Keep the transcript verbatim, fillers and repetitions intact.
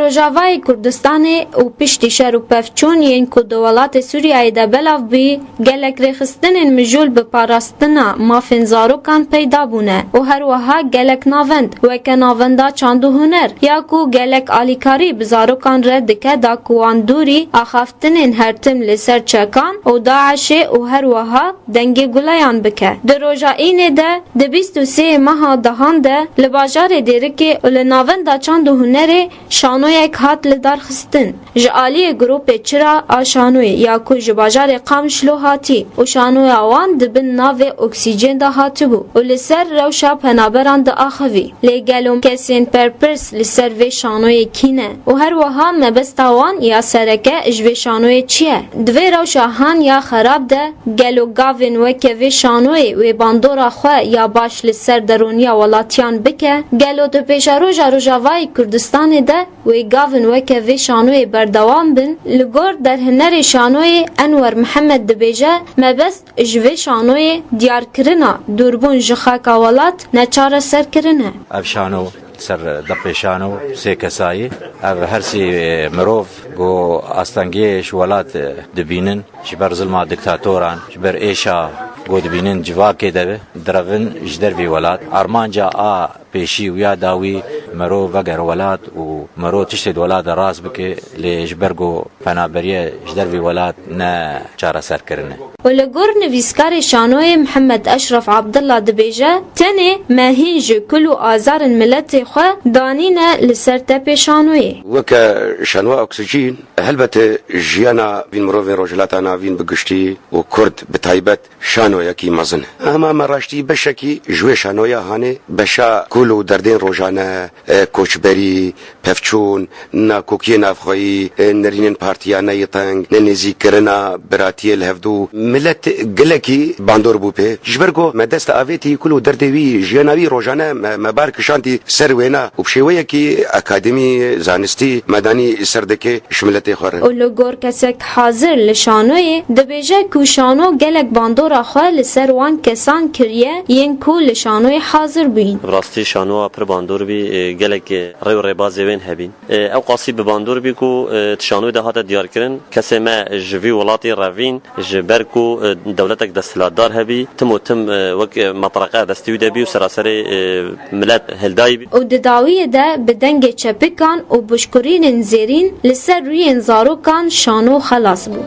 Rojavayê Kurdistanê û piştî şer û pevçûn yên ku di welatê Sûriyeyê de belav bûyî, gelek rêxistinên mijûl bi parastina mafên zarokan peyda bûne û her wiha gelek navend, weke Navenda Çand û Huner, ya ku gelek alîkarî bi zarokan re dike, da ku wan dûrî axaftinên hertim li ser çekan û DAIŞê û her wiha dengê guleyan bike. Di roja Înê de, di bîst û sê meha dehan de li bajarê Dêrikê û li Navenda Çand û Hunerê şanoyek hat lidarxistin. Ji aliyê grûpê Çira a Şanoyê ya ku ji bajarê Qamişlo hatî û şanoya wan di bin navê Oksîcên de hatibû û li ser rewşa penaberan diaxivî. Lê gelo kesên berpirs li ser vê şanoyê kî ne? Û her wiha mebesta wan ya sereke ji vê şanoyê çi ye? Di vê rewşa han ya xerab de gelo gavên weke vê şanoyê wê bandora xwe ya baş li ser derûniya welatiyan bike? Gelo di pêşeroja Rojavayê Kurdistanê de wê gavin weke vê şanoyê berdewam bin? Li gor derhinerê şanoyê Enwer Mihemed dibêje, mebest ji vê şanoyê diyarkirina dûrbûn ji xaka welat ne çareserkirin e. Ev şano ser depê şano sê kesayî. Ev her sê mirov ku astengiyê ji welat dibînin, ji ber zilma diktatoran, ji ber êşa ku dibînin civakê de direvin ji dervî welat. Armanca a pêşî û ya dawî mero veger welat û mero tiştê di welat de rast bike, lê ji ber ku penaberiyê ji dervî welat ne çareser kirine. Û li gor nivîskarê şanoyê Mihemed Eşref Abdullah dibêje, tenê me hîn ji kul û azarên miletê xwe danîne li ser tepê şanoyê. Weke şanoya oksîjîn, helbete jiyana vîn mirovên Rojhilata Navîn bi giştî û Kurd bi taybet şanoyekî mezin e. Hema me raştî beşekî ji wê şanoya hanê beşa kul û derdên rojane, e, koçberî, pevçûn, nakokiyê navxweyî, e, nerînên partiya neyê teng, nenêzîkirina biratiyê li hevdû. Milet gelekî bandor bû pê. Ji ber ku me dest avêtî kul û derdê wî, jiyana wî rojane me, me bar kişandî ser wêna û bi şêweyekî akademî, zanistî me danî ser dekê ji miletê xwe re. Û li gor kesek hazir li şanoyê dibêje ku şano gelek bandora xwe li ser wan kesan kiriye yên ku li şanoyê hazir bûyîn. Bi rastî şanoya pir bandor bî, e, gelek, e, rê û rêbazê wên hebîn. E, ew qasî bi bandor bî ku, e, di şanoyê de hate diyarkirin, kesê me ji vî welatî revîn, ji ber ku, e, dewletek desthilatdar hebî, tim û tim, e, wek, e, metreqe destî wî de bî û seraserê, e, milet hildayî bî. Û di dawiyê de bi dengê çepikan û bişkurînên zêrîn li ser rûyên zarokan şano xelas bû.